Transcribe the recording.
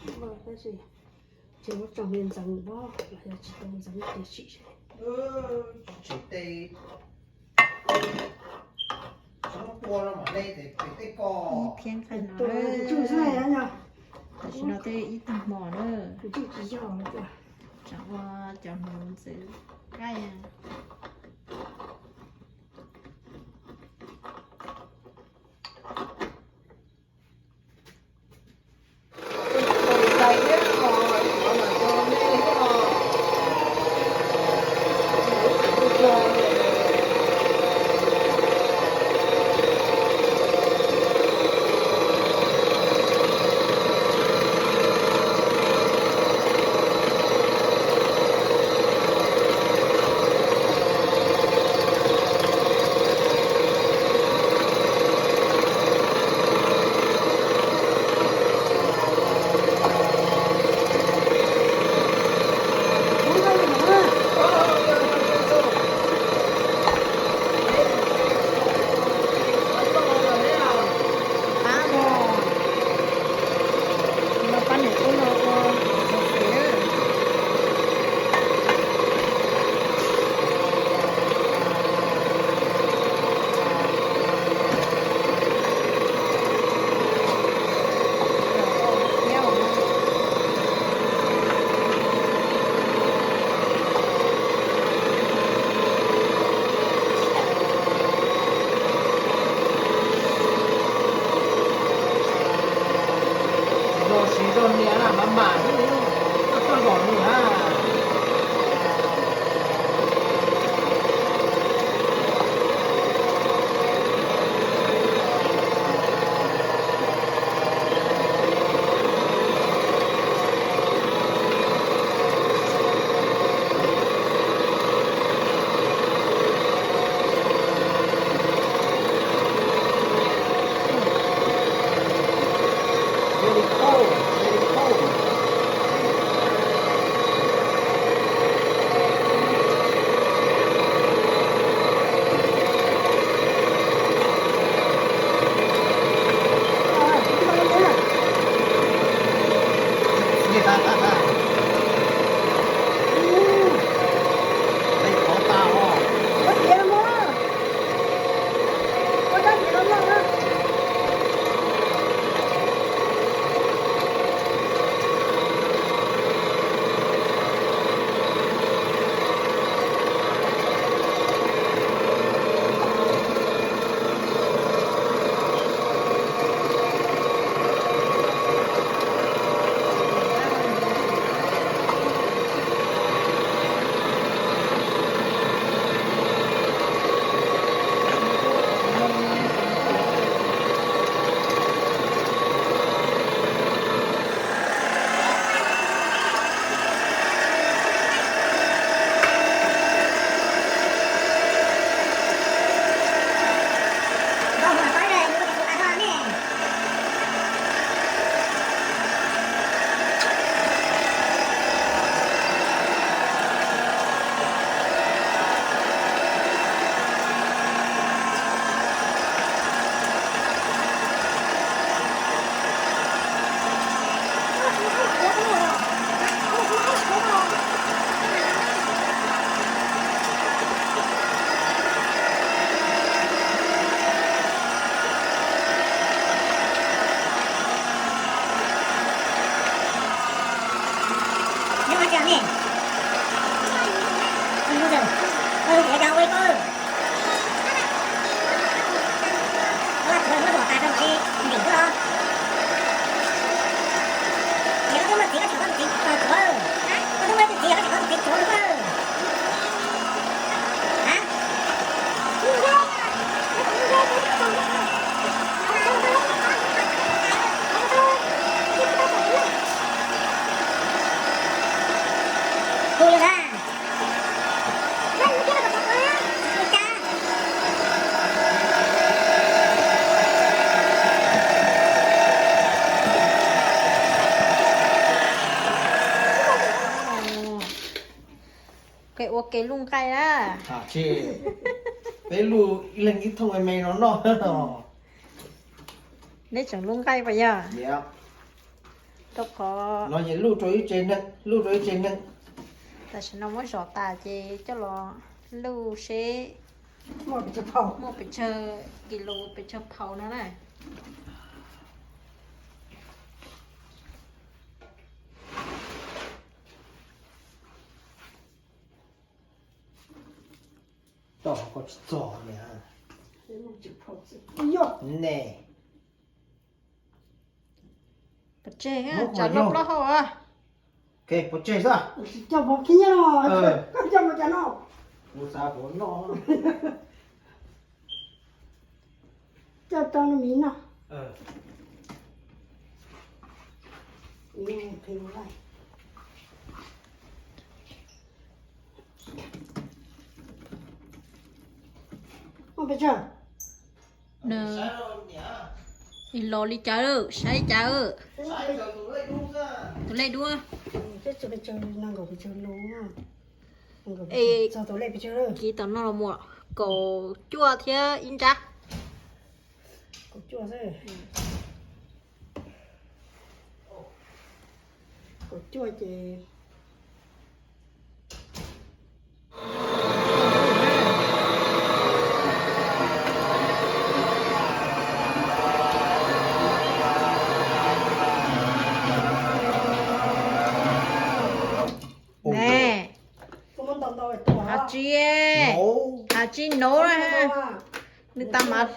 Tab sis ces muab tso me ntxeev pob los yog tsis tau ntxeev ces sim seb. Tsis tsev tej, tsis muab tua no mam le, tej ko. Thiab nqaij no, tam sim no tej ib tag hmo na. Tseem ua cov hmoov ntxwv nqaij. Zos siv zos nias na, mam mam, koj txoj zos nws na. Kev ua kev luj nqaij na. Peb luj ib leeg ib thooj me me no noj. Neb tseem luj nqaij puas yog? Rau qhov no ces luj rau ib tse neeg, luj rau ib tse neeg. Tam sim no muab zom tas ces coj los luj seb muaj pes tsawg, kis lus pes tsawg phaus no na. Tom ko tsis txog ne. Ne. Pov tseg, tsam loj plaub hau. Pov tseg xwb. Coj pov khib nyiab no, koj coj mus cas no? Kuv xav kuv noj. Coj rau miv noj. Ua pes tsawg? Nws los li cas, saib cas. Tus lej duab. Kiv tom no los mus kaum cuaj thiab ib nrab. Kaum cuaj xwb. Kaum cuaj ces ne. Has tsis, has tsis nov, nws tas mas.